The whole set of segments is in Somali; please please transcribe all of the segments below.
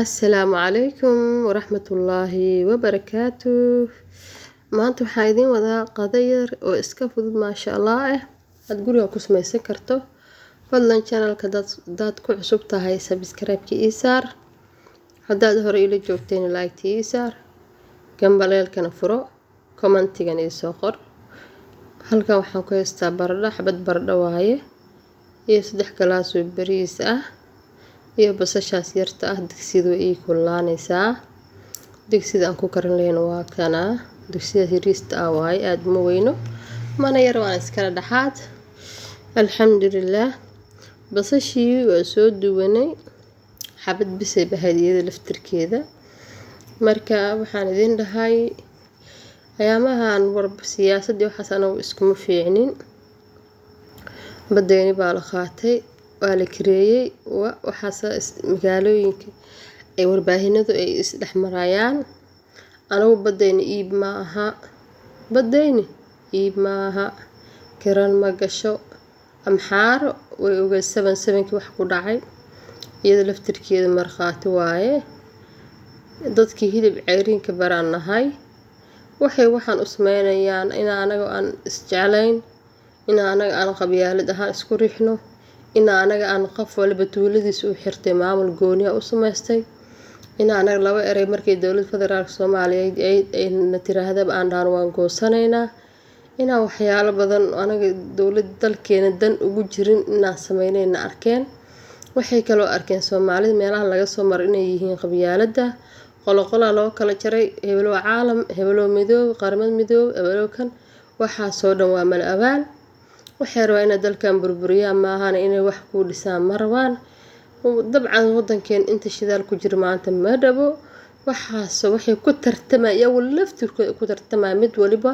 Assalaamu calaykum waraxmatullaahi wabarakaatu. Maanta waxaan idiin wadaa qado yar oo iska fudud, maasha Allah aad guriga ku samaysan karto. Fadlan channelka hadaad ku cusub tahay, subscribe-ka ii saar. Haddaad hore ila joogteen, like ii saar, gambaleelkana furo, commentigana ii soo qor. Halkan waxaan ku haystaa baradho, xabad baradho waaye, iyo 3 galaas oo bariis ah iyo basashaas yarta ah. Digsidu way ii kululaanaysaa. Digsida aan ku karin lahayn waa kana, digsidaas yariista ah waaye, aada ma weyno mana yar, waan iskala dhexaad, alxamdulilaah. Basashii waa soo duwanay, xabad bisay bahayd iyada laftirkeeda. Marka waxaan idin dhahay, ayaamahan war siyaasadii waxaas anagu iskuma fiicnin. Badeeni baa la qaatay, waa la kireeyey. Waxaas magaalooyinka ay warbaahinadu ay isdhex marayaan. Anagu badeyni iib ma aha, badeyni iib ma aha, kiran ma gasho. Amxaaro way ogeyd 7-7-kii wax ku dhacay, iyada laftirkeeda markhaati waaye. Dadkii hilib ceyriinka baraan nahay. Waxay waxaan u sameynayaan inaa anaga aan isjeclayn, inaa anaga aan qabyaalad ahaan isku riixno, inaa anaga aan qof waliba tuuladiisa u xirtay, maamul gooniya u samaystay, inaa anaga laba erey markay dowlad federaalka Soomaaliya ay na tiraahdaba aan dhahno waan goosanaynaa, inaa waxyaalo badan anaga dowlad dalkeena dan ugu jirin inaan sameynayna arkeen. Waxay kaloo arkeen Soomaalida meelaha laga soo maro inay yihiin qabyaaladda. Qoloqolaa loo kala jaray, hebelow caalam, hebelow midoob, qaramada midoob, hebelow kan. Waxaasoo dhan waa mala abaal. Waxay rabaan inay dalkan burburiyaan maahane, inay wax kuu dhisaan ma rabaan. Dabcan wadankeen inta shidaal ku jira maanta ma dhabo. Waxaas waxay ku tartamaya, iyagu laftirkooda ku tartamaya, mid waliba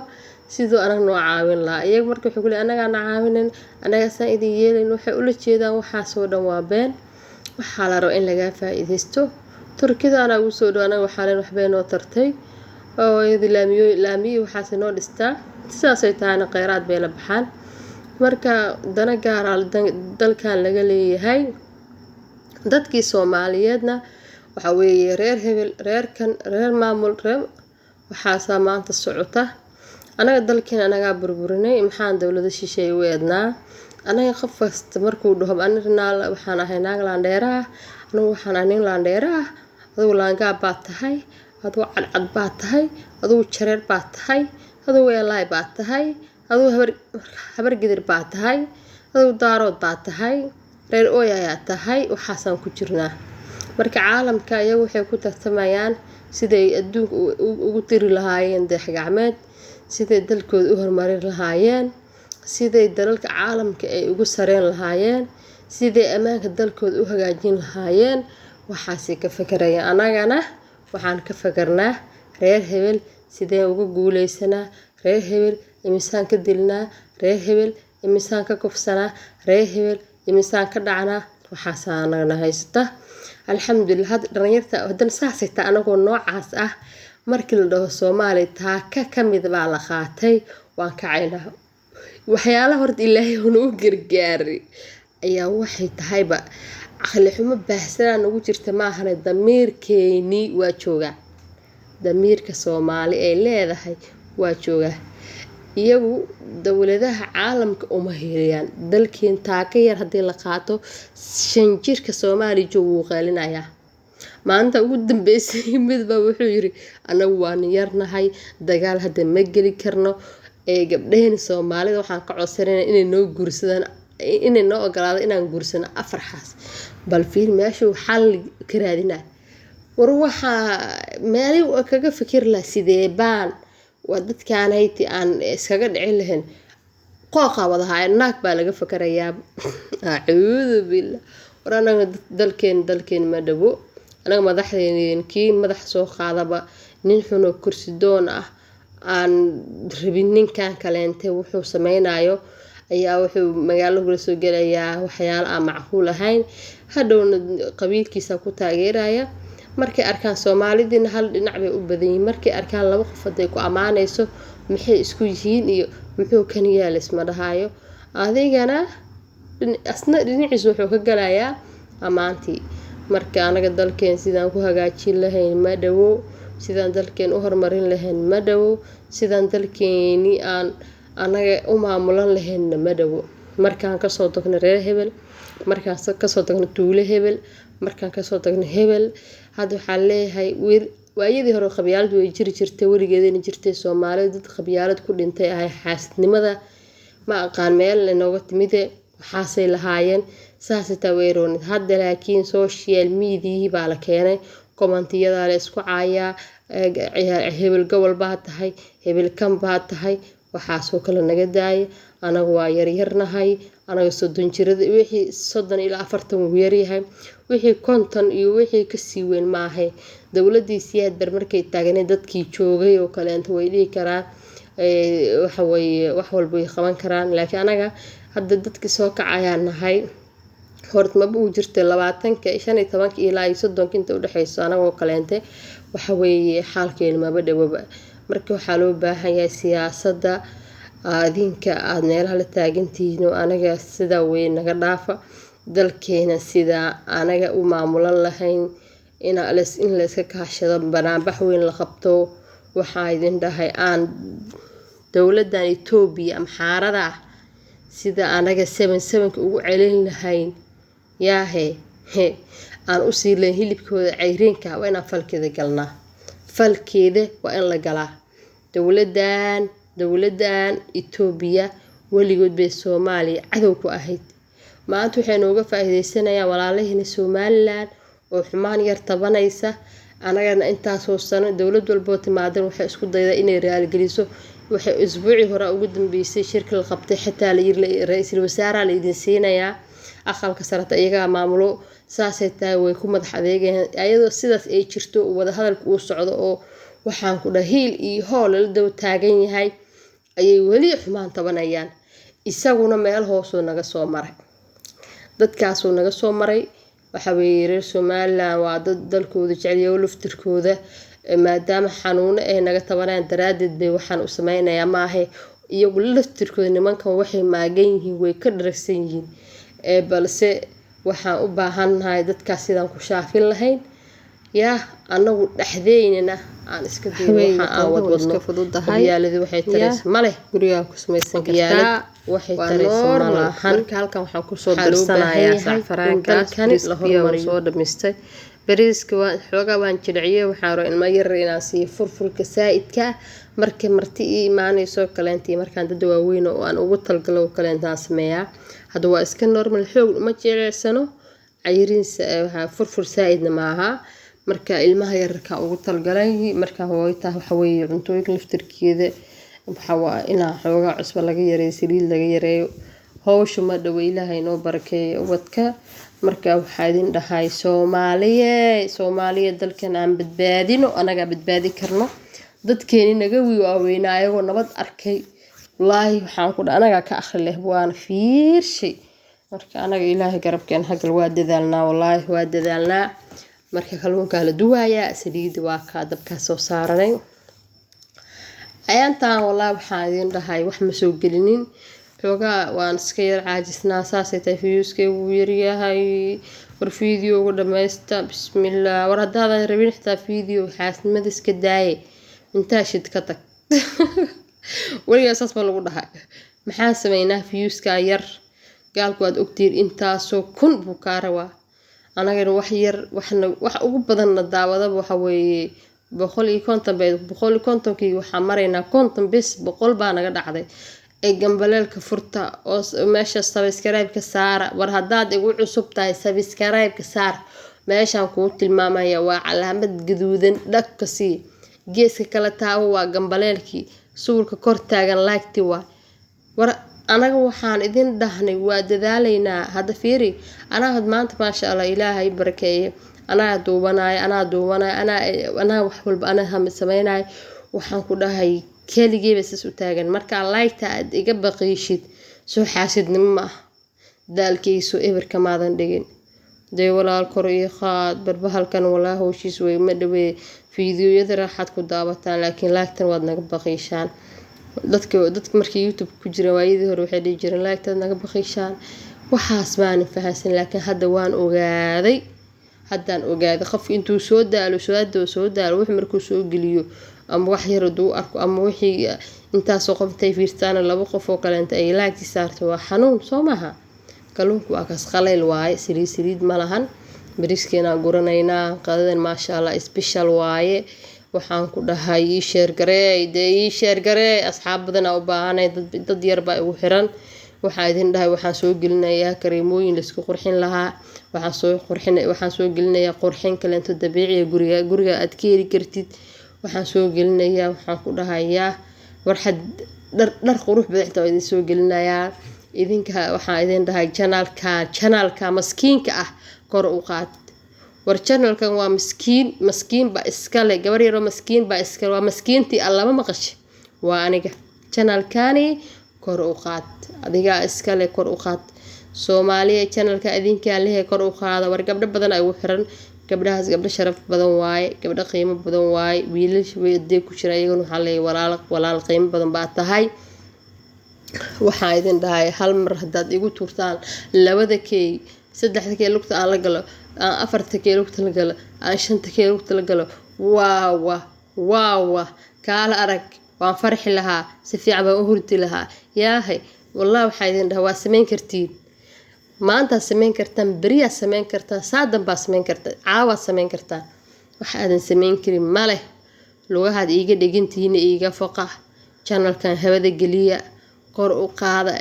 siduu anaga noo caawin lahaa. Iyaga marka waxay ku leeyihin anagaana caawinin, anagaasaan idin yeelayn, waxay ula jeedaan. Waxaasoo dhan waa been. Waxaa la rabaa in lagaa faa-iideysto. Turkida anaa ugu soo dhow. Anaga waxaa leen waxbay noo tartay oo iyada laamiyo laamiyo waxaas noo dhistaa. Sidaasay tahayna kheyraad bay la baxaan. Marka dana gaaraa dalkan laga leeyahay. Dadkii Soomaaliyeedna waxaa weeye reer hebel, reerkan, reer maamul, reer waxaasaa maanta socota. Anaga dalkeena anagaa burburinay. Maxaan dowlada shisheeye u eednaa? Anaga qof kasta markuu dhaho anina waxaan ahay naag laandheera ah, anigu waxaan ahay nin laandheera ah, adugu laangaab baad tahay, adugu cadcad baad tahay, adugu jareer baad tahay, adugu eelaay baad tahay, adugu habar habar gidir baad tahay, adugu daarood baad tahay, reer ooy ayaa tahay, waxaasaan ku jirnaa. Marka caalamka iyagu waxay ku tartamayaan siday adduunka ugu diri lahaayeen dayax gacmeed, siday dalkooda u horumarin lahaayeen, siday dalalka caalamka ay ugu sareen lahaayeen, siday ammaanka dalkooda u hagaajin lahaayeen. Waxaasay ka fakarayaan. Annagana waxaan ka fakarnaa reer hebel sideen uga guuleysanaa, reer hebel imisaan ka dilnaa, reer hebel imisaan ka kufsanaa, reer hebel imisaan ka dhacnaa. Waxaasaa anagana haysata, alxamdulilah. Hadda dhalinyarta haddana saasay taa, anagoo noocaas ah, markii la dhaho Soomaaliya taaka ka mid baa la qaatay, waan kacaynaa. Waxyaalaha horta Ilaahay nagu gargaaray ayaa waxay tahayba caqli xumo baahsanaa nagu jirta maahane, damiirkeenii waa joogaa. Damiirka Soomaali ay leedahay waa joogaa. Iyagu dowladaha caalamka uma helayaan. Dalkeen taaka yar haddii la qaato, 5 jirka Soomaaliya joog wuu qeylinayaa. Maalinta ugu dambeysay midba wuxuu yiri anagu waan yarnahay, dagaal hadda ma geli karno, ee gabdhaheen Soomaalida waxaan ka codsanayna inay noo guursadaan, inay noo ogolaado inaan guursano 4 xaas. Bal fiir meeshuu xal ka raadinaa. War waxaa meelihii kaga fikir lahaa sidee baan waa dadkaanayti aan iskaga dhicin lahayn, qooqaa wadahaaya, naag baa laga fakarayaa, acuudu billah. War anaga dalkeen dalkeen ma dhabo. Anaga madaxdeen kii madax soo qaadaba nin xunoo kursi doon ah, aan rabin ninkan kaleente wuxuu sameynayo, ayaa wuxuu magaalo kula soo gelayaa waxyaalo aan macquul ahayn. Hadhowna qabiilkiisa ku taageeraya. Markay arkaan Soomaalidiina hal dhinac bay u badan yihiin. Markay arkaan laba qof hadday ku ammaanayso, maxay isku yihiin iyo muxuu kan yahay isma dhahaayo. Adigana asna dhinaciisa wuxuu ka galayaa ammaantii. Marka anaga dalkeen sidaan ku hagaajin lahayn ma dhowo, sidaan dalkeen u horumarin lahayn ma dhowo, sidaan dalkeeni aan anaga u maamulan lahaynna ma dhowo. Markaan kasoo tagno reer hebel, markaan kasoo tagno tuulo hebel, markaan kasoo tagno hebel, hadda waxaan leeyahay waayadii hore qabyaalad way jiri jirtay, weligeedana jirtay. Soomaalida dad qabyaalad ku dhintay ahay, xaasidnimada ma aqaan meel inooga timide, waxaasay lahaayeen saasay taa weeroonid. Hadda laakiin social mediahii baa la keenay, commentiyada la isku caayaa, hebel gobol baa tahay, hebel kan baa tahay, waxaasoo kale naga daaya. Anagu waa yaryarnahay, anaga 30 jirada, wixii 30 ilaa 40 wuu yaryahay, wixii 50 iyo wixii kasii weyn maahay. Dowladii Siyaad Bar markay taagneed dadkii joogay oo kaleento way dhihi karaan, waxa weeye wax walba way qaban karaan, laakiin anaga hadda dadkii soo kacayaan nahay. Horta maba uu jirtay 20-ka, 15-ka ilaa iyo 30-ka inta udhexeyso anagoo kaleente, waxa weeye xaalkeenu maba dhowaba. Marka waxaa loo baahan yahay siyaasadda adinka aada meelaha la taagantihiin oo anaga sidaa weyn naga dhaafa. Dalkeena sidaa anaga u maamulan lahayn in la iska kaashado, banaanbax weyn la qabto. Waxaa idin dhahay aan dowladan Itoobiya amxaarada ah sida anaga 7-7-ka ugu celin lahayn, yaahe he aan usii lahayn hilibkooda cayriinka, waa inaan falkeeda galnaa, falkeeda waa in la galaa. Dowladan Itoobiya weligood bay Soomaaliya cadow ku ahayd. Maanta waxay nooga faa'iideysanayaan walaalaheena Somaliland oo xumaan yar tabanaysa. Anagana intaasoo sano dowlad walboo timaadan waxay isku daydaa inay raaligeliso. Waxay isbuucii hore ugu dambeysay shirka la qabtay, xitaa la yiri ra-iisul wasaaraha la idin siinayaa, aqalka sarata iyagaa maamulo, saasay tahay way ku madax adeegayaan. Ayadoo sidaas ay jirto wadahadalka uu socdo oo waxaan ku dhahay hiil iyo hool lala daba taagan yahay, ayay weli xumaan tabanayaan. Isaguna meel hoosuu naga soo maray, dadkaasuu naga soo maray. Waxa weeye reer Somaliland waa dad dalkooda jecel laftirkooda, maadaama xanuuno ay naga tabanayaan daraadeed bay waxaan u sameynayaa maahe. Iyagu laftirkooda nimankan waxay maagan yihiin way ka dharagsan yihiin, balse waxaan u baahannahay dadkaas sidaan ku shaafin lahayn. Yaa anagu dhexdeynana aan iska dayno waxa aan wadwadno. Qabyaaladu waxay taraysa male, gurigaa ku samaysan kartaa, waxay taraysa malahan. Marka halkan waxaan kusoo darsanayaa sacfaraankaas la hormariyo. Soo dhamaystay bariiska waa xoogaa waan jilciyey, waxaan rabaa ilmo yar inaan siiyo furfurka saa'idka ah. Markay marti ii imaanayso kaleentii, markaan dad waaweyn oo aan ugu talgalo kaleentaan sameeyaa. Hadda waa iska normal, xoog uma jilicsano, cayriin furfur saa'idna maaha. Marka ilmaha yararka ugu talgalay. Marka hooyta waxa weeye cuntooyinka laftirkeeda waxa waa inaa xoogaa cusbo laga yareeyo, saliid laga yareeyo. Howsha ma dhowo, Ilaahay noo barakeeyo ubadka. Marka waxaa idin dhahay Soomaaliye, Soomaaliya dalkan aan badbaadino, anagaa badbaadi karno. Dadkeeni naga waaweynaa ayagoo nabad arkay, wallaahi waxaan ku dhahay anagaa ka akhri leh, waana fiirshay. Marka anaga Ilaahay garabkeen hagal, waa dadaalnaa, wallaahi waa dadaalnaa. Marka kalluunkaa la duwaayaa, saliidda waa kaa dabkaa soo saaranay. Ayaantaan wallaahi waxaan idin dhahay wax ma soo gelinin, xoogaa waan iska yar caajisnaa, saasay tahay viewskay wuu yaryahay. War videoga dhammaysta, bismillaah. War haddaadan rabin xitaa video xaasidnimada iska daaye, intaa shid ka tag. Weligaa saas baa lagu dhahay. Maxaan sameynaa viewskaa yar? Gaalku waad ogtihiin intaasoo kun buu kaa rabaa, anagana wax yar waxna wax ugu badanna daawadaba waxa weeye 150 bay, 150-kii waxaa maraynaa 50 bis, 100 baa naga dhacday. Ee gambaleelka furta oo meesha subscribe-ka saara. War haddaad igu cusub tahay subscribe-ka saar, meeshaan kuu tilmaamaya waa calaamad gaduudan, dhagka sii, geeska kala taabo waa gambaleelkii, suulka kor taagan laagti waa. War anaga waxaan idin dhahnay waa dadaalaynaa. Hadda fiiri, anaa had maanta maasha Allah Ilaahay barakeeye, anaa duubanaayo, anaa duubanaayo, anaa wax walba anaa hamid sameynaayo. Waxaan ku dhahay keligeyba saas u taagan. Markaa laygta aad iga baqiishid soo xaasidnimo ma ah, daalkayso eberka maadan dhigin. Dee walaal kor ii qaad barbahalkan, walaa howshiis way ma dhawee. Fiidiyoyada raaxaad ku daawataan, laakiin laagtan waad naga baqiishaan. Dadka markii YouTube ku jireen waayadii hore waxay dhihi jireen laagtaad naga baqiishaan, waxaas maanan fahansan, laakiin hadda waan ogaaday. Haddaan ogaaday qofka intuu soo daalo, soo daalo, wixii markuu soo geliyo ama wax yar haduu arko ama wixii intaasoo qof intay fiirsaana laba qof oo kaleenta ay like saarto, waa xanuun, soo maaha? Kalluunku waa kaas, qalayl waaye, saliid saliid ma lahan. Bariiskeenaa guranaynaa. Qadadan maasha Allah special waaye. Waxaan ku dhahay ii share gareey dee, ii share gareey. Asxaab badanaa u baahanay, dad yar baa igu xiran. Waxaa idin dhahay waxaan soo gelinayaa kareemooyin laisku qurxin lahaa, waxaan soo qurxin, waxaan soo gelinayaa qurxin kaleento dabiiciga, guriga aad ka heli kartid. Waxaan soo gelinayaa, waxaan ku dhahayaa warxad dhar, dhar qurux badan xitaa waa idin soo gelinayaa. Idinka waxaan idin dhahay channelka maskiinka ah kor u qaad. War channelkan waa maskiin, maskiin baa iskale, gabar yaroo maskiin baa iskale, waa maskiintii allama maqashay, waa aniga. Channelkani kor u qaad, adigaa iskale, kor u qaad. Soomaaliya, channelka idinkaa lehe, kor u qaada. War gabdho badan ay ugu xiran, gabdhahaas gabdho sharaf badan waaye, gabdho qiimo badan waaye. Wiilal hadee ku jira iyagana waxaa leeyahay walaal, walaal qiimo badan baa tahay. Waxaan idin dhahay hal mar haddaad igu tuurtaan labada key, saddexda key lugta aan la galo, aan afarta key lugta la galo, aan shanta key lugta la galo, waawa waawa, kaala arag, waan farxi lahaa, si fiican baan u hurdi lahaa. Yaahay, wallahi waxaa idin dhahay waa samayn kartiin. Maantaad samayn kartaan, beriyaad samayn kartaan, saadan baad samayn kartaan, caawaad samayn kartaan. Wax aadan samayn karin maleh. Lugahaad iiga dhegantihiina iiga foqa. Channelkan hawada geliya, kor u qaada.